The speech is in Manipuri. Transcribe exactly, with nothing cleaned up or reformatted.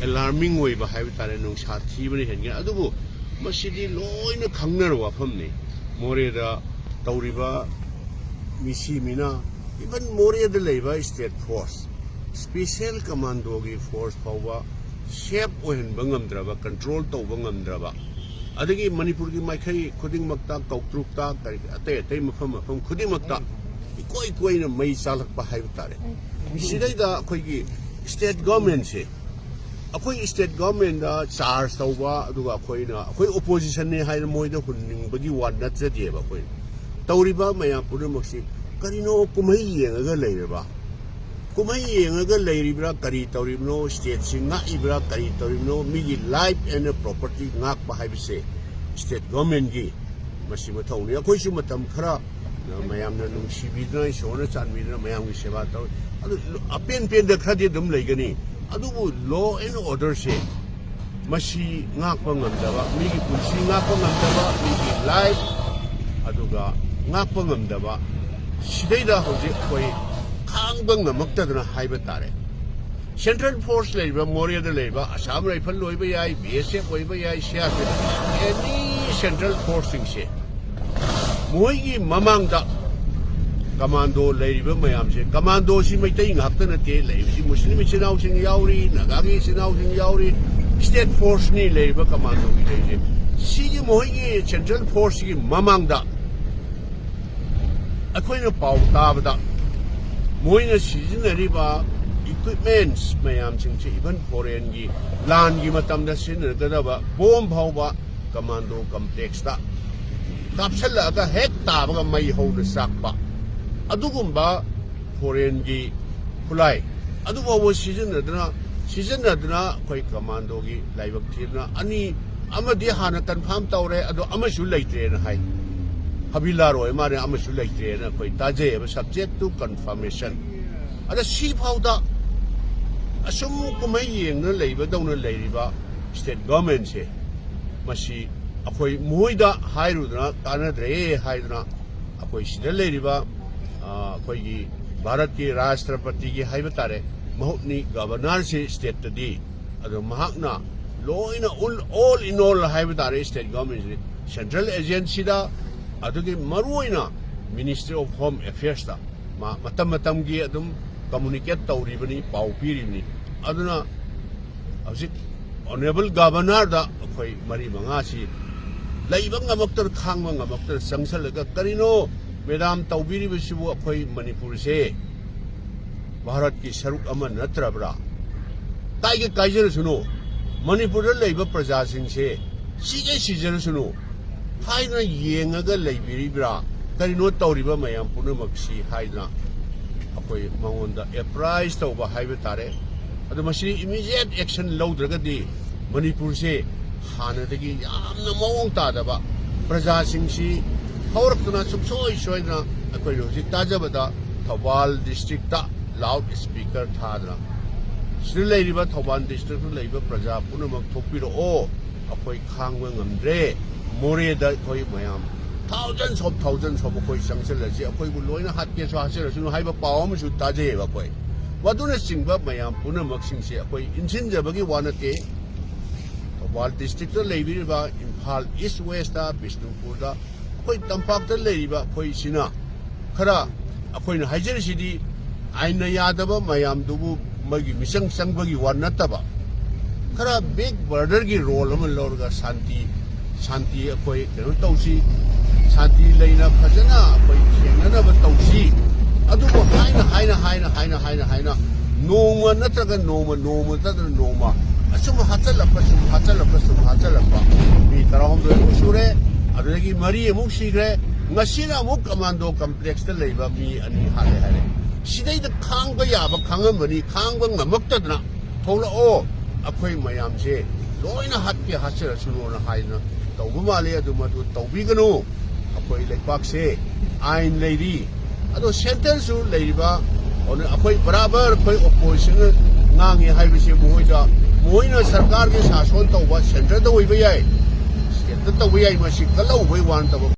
ꯑꯦꯂꯥꯔꯃꯤꯡ ꯑꯣꯏꯕ ꯍꯥꯏꯕ ꯇꯥꯔꯦ, ꯅꯨꯡꯁꯥ ꯊꯤꯕꯅ ꯍꯦꯟꯒꯅꯤ꯫ ꯑꯗꯨꯕꯨ ꯃꯁꯤꯗꯤ ꯂꯣꯏꯅ ꯈꯪꯅꯔꯕ ꯋꯥꯐꯝꯅꯤ꯫ ꯃꯣꯔꯦꯗ ꯇꯧꯔꯤꯕ ꯃꯤꯁꯤ ꯃꯤꯅ, ꯏꯚꯟ ꯃꯣꯔꯦꯗ ꯂꯩꯕ ꯁ꯭ꯇꯦꯠ ꯐꯣꯔꯁ, ꯁ꯭ꯄꯦꯁꯦꯜ ꯀꯃꯥꯟꯗꯣꯒꯤ ꯐꯣꯔꯁ ꯐꯥꯎꯕ ꯁꯦꯐ ꯑꯣꯏꯍꯟꯕ ꯉꯝꯗ꯭ꯔꯕ, ꯀꯟꯇ꯭ꯔꯣꯜ ꯇꯧꯕ ꯉꯝꯗ꯭ꯔꯕ, ꯑꯗꯒꯤ ꯃꯅꯤꯄꯨꯔꯒꯤ ꯃꯥꯏꯀꯩ ꯈꯨꯗꯤꯡꯃꯛꯇ, ꯀꯧꯇ꯭ꯔꯨꯛꯇ, ꯀꯔꯤ, ꯑꯇꯩ ꯑꯇꯩ ꯃꯐꯝ ꯃꯐꯝ ꯈꯨꯗꯤꯡꯃꯛꯇ ꯏꯀꯣꯏ ꯀꯣꯏꯅ ꯃꯩ ꯆꯥꯜꯂꯛꯄ ꯍꯥꯏꯕ ꯇꯥꯔꯦ꯫ ꯁꯤꯗꯩꯗ ꯑꯩꯈꯣꯏꯒꯤ ꯁ꯭ꯇꯦꯠ ꯒꯚꯔꯟꯃꯦꯟꯁꯦ, ꯑꯩꯈꯣꯏ ꯁ꯭ꯇꯦꯠ ꯒꯚꯔꯟꯃꯦꯟꯗ ꯆꯥꯔꯖ ꯇꯧꯕ, ꯑꯗꯨꯒ ꯑꯩꯈꯣꯏꯅ, ꯑꯩꯈꯣꯏ ꯑꯣꯄꯣꯖꯤꯁꯟꯅꯤ ꯍꯥꯏꯅ ꯃꯣꯏꯗ ꯍꯨꯟꯅꯤꯡꯕꯒꯤ ꯋꯥ ꯅꯠꯆꯗꯦꯕ꯫ ꯑꯩꯈꯣꯏꯅ ꯇꯧꯔꯤꯕ ꯃꯌꯥꯝ ꯄꯨꯝꯅꯃꯛꯁꯤ ꯀꯔꯤꯅꯣ ꯀꯨꯝꯍꯩ ꯌꯦꯡꯉꯒ ꯂꯩꯔꯕ? ꯀꯨꯝꯍꯩ ꯌꯦꯡꯉꯒ ꯂꯩꯔꯤꯕ꯭ꯔꯥ? ꯀꯔꯤ ꯇꯧꯔꯤꯕꯅꯣ? ꯁ꯭ꯇꯦꯠꯁꯤ ꯉꯥꯛꯏꯕ꯭ꯔꯥ? ꯀꯔꯤ ꯇꯧꯔꯤꯕꯅꯣ? ꯃꯤꯒꯤ ꯂꯥꯏꯐ ꯑꯦꯟ ꯄ꯭ꯔꯣꯄꯔꯇꯤ ꯉꯥꯛꯄ ꯍꯥꯏꯕꯁꯦ ꯁ꯭ꯇꯦꯠ ꯒꯚꯔꯟꯃꯦꯟꯒꯤ ꯃꯁꯤ ꯃꯊꯧꯅꯤ꯫ ꯑꯩꯈꯣꯏꯁꯨ ꯃꯇꯝ ꯈꯔ ꯃꯌꯥꯝꯅ ꯅꯨꯡꯁꯤꯕꯤꯗꯨꯅ, ꯏꯁꯣꯔꯅ ꯆꯥꯟꯕꯤꯗꯨꯅ ꯃꯌꯥꯝꯒꯤ ꯁꯦꯕꯥ ꯇꯧꯔꯤ꯫ ꯑꯗꯨ ꯑꯄꯦꯟ ꯄꯦꯟꯗ ꯈꯔꯗꯤ ꯑꯗꯨꯝ ꯂꯩꯒꯅꯤ꯫ ꯑꯗꯨꯕꯨ ꯂꯣ ꯑꯦꯟ ꯑꯣꯔꯗꯔꯁꯦ ꯃꯁꯤ ꯉꯥꯛꯄ ꯉꯝꯗꯕ, ꯃꯤꯒꯤ ꯄꯨꯟꯁꯤ ꯉꯥꯛꯄ ꯉꯝꯗꯕ, ꯃꯤꯒꯤ ꯂꯥꯏꯐ ꯑꯗꯨꯒ ꯉꯥꯛꯄ ꯉꯝꯗꯕ, ꯁꯤꯗꯩꯗ ꯍꯧꯖꯤꯛ ꯑꯩꯈꯣꯏ ꯈꯥꯡꯕ ꯉꯝꯃꯛꯇꯗꯅ ꯍꯥꯏꯕ ꯇꯥꯔꯦ꯫ ꯁꯦꯟꯇ꯭ꯔꯦꯜ ꯐꯣꯔꯁ ꯂꯩꯔꯤꯕ, ꯃꯣꯔꯦꯗ ꯂꯩꯔꯤꯕ, ꯑꯁꯥꯝ ꯔꯥꯏꯐꯜ ꯑꯣꯏꯕ ꯌꯥꯏ, ꯕꯤ ꯑꯦꯁ ꯑꯦꯐ ꯑꯣꯏꯕ ꯌꯥꯏ, ꯁꯤ ꯑꯥꯔ ꯄꯤ ꯑꯦꯐ, ꯑꯦꯅꯤ ꯁꯦꯟꯇ꯭ꯔꯦꯜ ꯐꯣꯔꯁꯁꯤꯡꯁꯦ, ꯃꯣꯏꯒꯤ ꯃꯃꯥꯡꯗ ꯀꯃꯥꯟꯗꯣ ꯂꯩꯔꯤꯕ ꯃꯌꯥꯝꯁꯦ, ꯀꯃꯥꯟꯗꯣꯁꯤ ꯃꯩꯇꯩ ꯉꯥꯛꯇ ꯅꯠꯇꯦ ꯂꯩꯔꯤꯕꯁꯤ, ꯃꯨꯁꯂꯤꯝ ꯏꯆꯤꯟ ꯏꯅꯥꯎꯁꯤꯡ ꯌꯥꯎꯔꯤ, ꯅꯥꯒꯥꯒꯤ ꯏꯆꯤꯟ ꯏꯅꯥꯎꯁꯤꯡ ꯌꯥꯎꯔꯤ, ꯁ꯭ꯇꯦꯠ ꯐꯣꯔꯁꯅꯤ ꯂꯩꯔꯤꯕ ꯀꯃꯥꯟꯗꯣꯒꯤ ꯂꯩꯔꯤꯁꯦ꯫ ꯁꯤꯒꯤ ꯃꯣꯏꯒꯤ ꯁꯦꯟꯇ꯭ꯔꯦꯜ ꯐꯣꯔꯁꯀꯤ ꯃꯃꯥꯡꯗ ꯑꯩꯈꯣꯏꯅ ꯄꯥꯎ ꯇꯥꯕꯗ ꯃꯣꯏꯅ ꯁꯤꯖꯤꯟꯅꯔꯤꯕ ꯏꯀ꯭ꯋꯤꯞꯃꯦꯟꯁ ꯃꯌꯥꯝꯁꯤꯡꯁꯦ, ꯏꯚꯟ ꯐꯣꯔꯦꯟꯒꯤ ꯂꯥꯟꯒꯤ ꯃꯇꯝꯗ ꯁꯤꯖꯤꯟꯅꯒꯗꯕ ꯕꯣꯝ ꯐꯥꯎꯕ ꯀꯃꯥꯟꯗꯣ ꯀꯝꯄ꯭ꯂꯦꯛꯁꯇ ꯀꯥꯞꯁꯤꯜꯂꯛꯑꯒ ꯍꯦꯛ ꯇꯥꯕꯒ ꯃꯩ ꯍꯧꯅ ꯆꯥꯛꯄ, ꯑꯗꯨꯒꯨꯝꯕ ꯐꯣꯔꯦꯟꯒꯤ ꯈꯨꯠꯂꯥꯏ ꯑꯗꯨꯐꯥꯎꯕ ꯁꯤꯖꯤꯟꯅꯗꯅ, ꯁꯤꯖꯤꯟꯅꯗꯅ ꯑꯩꯈꯣꯏ ꯀꯃꯥꯟꯗꯣꯒꯤ ꯂꯥꯏꯕꯛ ꯊꯤꯗꯅ ꯑꯅꯤ, ꯑꯃꯗꯤ ꯍꯥꯟꯅ ꯀꯟꯐꯥꯔꯝ ꯇꯧꯔꯦ, ꯑꯗꯣ ꯑꯃꯁꯨ ꯂꯩꯇ꯭ꯔꯦꯅ ꯍꯥꯏ꯫ ꯍꯕꯤꯜꯗꯥꯔ ꯑꯣꯏ ꯃꯥꯜꯂꯦ, ꯑꯃꯁꯨ ꯂꯩꯇ꯭ꯔꯦꯅ ꯑꯩꯈꯣꯏ ꯇꯥꯖꯩꯑꯕ, subject to confirmation꯫ ꯑꯗ ꯁꯤꯐꯥꯎꯗ ꯑꯁꯨꯝ ꯀꯨꯝꯍꯩ ꯌꯦꯡꯅ ꯂꯩꯕꯗꯧꯅ ꯂꯩꯔꯤꯕ ꯁ꯭ꯇꯦꯠ ꯒꯚꯔꯟꯃꯦꯟꯁꯦ, ꯃꯁꯤ ꯑꯩꯈꯣꯏ ꯃꯣꯏꯗ ꯍꯥꯏꯔꯨꯗꯅ ꯀꯥꯟꯅꯗ꯭ꯔꯦ ꯍꯥꯏꯗꯅ, ꯑꯩꯈꯣꯏ ꯁꯤꯗ ꯂꯩꯔꯤꯕ, ꯑ, ꯑꯩꯈꯣꯏꯒꯤ ꯚꯥꯔꯠꯀꯤ ꯔꯥꯁꯇ꯭ꯔꯄꯇꯤꯒꯤ ꯍꯥꯏꯕ ꯇꯥꯔꯦ, ꯃꯍꯨꯠꯅꯤ ꯒꯕꯔꯅꯔꯁꯤ ꯁ꯭ꯇꯦꯠꯇꯗꯤ꯫ ꯑꯗꯣ ꯃꯍꯥꯛꯅ ꯂꯣꯏꯅ all in all ꯍꯥꯏꯕ ꯇꯥꯔꯦ, ꯁ꯭ꯇꯦꯠ ꯒꯚꯔꯟꯃꯦꯟꯁꯤ, ꯁꯦꯟꯇ꯭ꯔꯦꯜ ꯑꯦꯖꯦꯟꯁꯤꯗ, ꯑꯗꯨꯒꯤ ꯃꯔꯨꯑꯣꯏꯅ ꯃꯤꯅꯤꯁꯇ꯭ꯔꯤ ꯑꯣꯐ ꯍꯣꯝ ꯑꯦꯐꯤꯌꯔꯁꯇ ꯃꯥ ꯃꯇꯝ ꯃꯇꯝꯒꯤ ꯑꯗꯨꯝ ꯀꯝꯃꯨꯅꯤꯀꯦꯠ ꯇꯧꯔꯤꯕꯅꯤ, ꯄꯥꯎ ꯄꯤꯔꯤꯕꯅꯤ꯫ ꯑꯗꯨꯅ ꯍꯧꯖꯤꯛ ꯑꯣꯅꯔꯦꯕꯜ ꯒꯕꯔꯅꯔꯗ ꯑꯩꯈꯣꯏ ꯃꯔꯤ ꯃꯉꯥꯁꯤ ꯂꯩꯕ ꯉꯝꯃꯛꯇꯅ, ꯈꯥꯡꯕ ꯉꯝꯃꯛꯇꯅ ꯆꯪꯁꯜꯂꯒ, "ꯀꯔꯤꯅꯣ ꯃꯦꯗꯥꯝ ꯇꯧꯕꯤꯔꯤꯕꯁꯤꯕꯨ? ꯑꯩꯈꯣꯏ ꯃꯅꯤꯄꯨꯔꯁꯦ ꯚꯥꯔꯠꯀꯤ ꯁꯔꯨꯛ ꯑꯃ ꯅꯠꯇ꯭ꯔꯕ꯭ꯔꯥ? ꯀꯥꯏꯒꯦ ꯀꯥꯏꯖꯔꯁꯅꯨ, ꯃꯅꯤꯄꯨꯔꯗ ꯂꯩꯕ ꯄ꯭ꯔꯖꯥꯁꯤꯡꯁꯦ ꯁꯤꯒꯦ ꯁꯤꯖꯔꯁꯅꯨ" ꯍꯥꯏꯗꯅ ꯌꯦꯡꯉꯒ ꯂꯩꯕꯤꯔꯤꯕ꯭ꯔꯥ? "ꯀꯔꯤꯅꯣ ꯇꯧꯔꯤꯕ ꯃꯌꯥꯝ ꯄꯨꯝꯅꯃꯛꯁꯤ?" ꯍꯥꯏꯗꯅ ꯑꯩꯈꯣꯏ ꯃꯉꯣꯟꯗ ꯑꯦꯄ꯭ꯔꯥꯏꯁ ꯇꯧꯕ ꯍꯥꯏꯕ ꯇꯥꯔꯦ꯫ ꯑꯗꯣ ꯃꯁꯤ ꯏꯃꯤꯗꯤꯌꯦꯠ ꯑꯦꯛꯁꯟ ꯂꯧꯗ꯭ꯔꯒꯗꯤ ꯃꯅꯤꯄꯨꯔꯁꯦ ꯍꯥꯟꯅꯗꯒꯤ ꯌꯥꯝꯅ ꯃꯑꯣꯡ ꯇꯥꯗꯕ, ꯄ꯭ꯔꯖꯥꯁꯤꯡꯁꯤ ꯍꯧꯔꯛꯇꯨꯅ ꯁꯨꯡꯁꯣꯏ ꯁꯣꯏꯗꯅ, ꯑꯩꯈꯣꯏꯅ ꯍꯧꯖꯤꯛ ꯇꯥꯖꯕꯗ ꯊꯧꯕꯥꯜ ꯗꯤꯁꯇ꯭ꯔꯤꯛꯇ ꯂꯥꯎꯗ ꯁ꯭ꯄꯤꯀꯔ ꯊꯥꯗꯅ, ꯁꯤꯗ ꯂꯩꯔꯤꯕ, ꯊꯧꯕꯥꯜ ꯗꯤꯁꯇ꯭ꯔꯤꯛꯇ ꯂꯩꯕ ꯄ꯭ꯔꯖꯥ ꯄꯨꯝꯅꯃꯛ ꯊꯣꯛꯄꯤꯔꯛꯑꯣ, ꯑꯩꯈꯣꯏ ꯈꯥꯡꯕ ꯉꯝꯗ꯭ꯔꯦ, ꯃꯣꯔꯦꯗ ꯑꯩꯈꯣꯏ ꯃꯌꯥꯝ ꯊꯥꯎꯖꯟꯁ ꯑꯣꯐ ꯊꯥꯎꯖꯟꯁ ꯑꯣꯐ ꯑꯩꯈꯣꯏ ꯆꯪꯁꯤꯜꯂꯁꯤ, ꯑꯩꯈꯣꯏꯕꯨ ꯂꯣꯏꯅ ꯍꯥꯠꯀꯦꯁꯨ ꯍꯥꯠꯆꯔꯁꯅꯨ ꯍꯥꯏꯕ ꯄꯥꯎ ꯑꯃꯁꯨ ꯇꯥꯖꯩꯌꯦꯕ ꯑꯩꯈꯣꯏ꯫ ꯃꯗꯨꯅꯆꯤꯡꯕ ꯃꯌꯥꯝ ꯄꯨꯝꯅꯃꯛꯁꯤꯡꯁꯦ ꯑꯩꯈꯣꯏ ꯏꯟꯁꯤꯟꯖꯕꯒꯤ ꯋꯥ ꯅꯠꯇꯦ꯫ ꯊꯧꯕꯥꯜ ꯗꯤꯁꯇ꯭ꯔꯤꯛꯇ ꯂꯩꯕꯤꯔꯤꯕ ꯏꯝꯐꯥꯜ ꯏꯁ ꯋꯦꯁꯇ, ꯕꯤꯁꯅꯨꯄꯨꯔꯗ, ꯑꯩꯈꯣꯏ ꯇꯝꯄꯥꯛꯇ ꯂꯩꯔꯤꯕ ꯑꯩꯈꯣꯏꯁꯤꯅ ꯈꯔ, ꯑꯩꯈꯣꯏꯅ ꯍꯥꯏꯖꯔꯤꯁꯤꯗꯤ ꯑꯥꯏꯟꯅ ꯌꯥꯗꯕ ꯃꯌꯥꯝꯗꯨꯕꯨ ꯃꯣꯏꯒꯤ ꯃꯤꯆꯪ ꯆꯪꯕꯒꯤ ꯋꯥ ꯅꯠꯇꯕ, ꯈꯔ ꯕꯤꯛ ꯕ꯭ꯔꯗꯔꯒꯤ ꯔꯣꯜ ꯑꯃ ꯂꯧꯔꯒ ꯁꯥꯟꯇꯤ, ꯁꯥꯟꯇꯤ ꯑꯩꯈꯣꯏ ꯀꯩꯅꯣ ꯇꯧꯁꯤ, ꯁꯥꯟꯇꯤ ꯂꯩꯅ ꯐꯖꯅ ꯑꯩꯈꯣꯏ ꯊꯦꯡꯅꯅꯕ ꯇꯧꯁꯤ꯫ ꯑꯗꯨꯕꯨ ꯍꯥꯏꯅ, ꯍꯥꯏꯅ, ꯍꯥꯏꯅ, ꯍꯥꯏꯅ, ꯍꯥꯏꯅ, ꯍꯥꯏꯅ, ꯅꯣꯡꯃ ꯅꯠꯇ꯭ꯔꯒ ꯅꯣꯡꯃ, ꯅꯣꯡꯃ ꯅꯠꯇ꯭ꯔꯒ ꯅꯣꯡꯃ ꯑꯁꯨꯝ ꯍꯥꯠꯆꯜꯂꯛꯄ, ꯁꯨꯝ ꯍꯥꯠꯆꯜꯂꯛꯄ, ꯁꯨꯝ ꯍꯥꯠꯆꯜꯂꯛꯄ, ꯃꯤ ꯇꯔꯥꯍꯨꯝꯗꯣꯏꯃꯨꯛ ꯁꯨꯔꯦ, ꯑꯗꯨꯗꯒꯤ ꯃꯔꯤ ꯑꯃꯨꯛ ꯁꯤꯈ꯭ꯔꯦ, ꯉꯁꯤꯅ ꯑꯃꯨꯛ ꯀꯃꯥꯟꯗꯣ ꯀꯝꯄ꯭ꯂꯦꯛꯁꯇ ꯂꯩꯕ ꯃꯤ ꯑꯅꯤ ꯍꯥꯠꯂꯦ ꯍꯥꯏꯔꯦ꯫ ꯁꯤꯗꯩꯗ ꯈꯥꯡꯕ ꯌꯥꯕ ꯈꯥꯡꯉꯝꯕꯅꯤ, ꯈꯥꯡꯕ ꯉꯝꯃꯛꯇꯗꯅ ꯊꯣꯛꯂꯛꯑꯣ, ꯑꯩꯈꯣꯏ ꯃꯌꯥꯝꯁꯦ ꯂꯣꯏꯅ ꯍꯥꯠꯀꯦ ꯍꯥꯠꯆꯔꯁꯅꯨꯅ ꯍꯥꯏꯗꯅ ꯇꯧꯕ ꯃꯥꯜꯂꯤ꯫ ꯑꯗꯨ ꯃꯗꯨ ꯇꯧꯕꯤꯒꯅꯨ꯫ ꯑꯩꯈꯣꯏ ꯂꯩꯄꯥꯛꯁꯦ ꯑꯥꯏꯟ ꯂꯩꯔꯤ꯫ ꯑꯗꯣ ꯁꯦꯟꯇꯔꯁꯨ ꯂꯩꯔꯤꯕ, ꯑꯗꯨꯅ ꯑꯩꯈꯣꯏ ꯕꯔꯥꯕꯔ ꯑꯩꯈꯣꯏ ꯑꯣꯄꯣꯖꯤꯁꯟꯅ ꯉꯥꯡꯉꯤ ꯍꯥꯏꯕꯁꯤ ꯃꯈꯣꯏꯗ, ꯃꯈꯣꯏꯅ ꯁꯔꯀꯥꯔꯒꯤ ꯁꯥꯁꯣꯟ ꯇꯧꯕ ꯁꯦꯟꯇꯔꯗ ꯑꯣꯏꯕ ꯌꯥꯏ, ꯁ꯭ꯇꯦꯠꯇ ꯇꯧꯕ ꯌꯥꯏ, ꯃꯁꯤ ꯀꯜꯍꯧꯕꯒꯤ ꯋꯥ ꯅꯠꯇꯕ꯫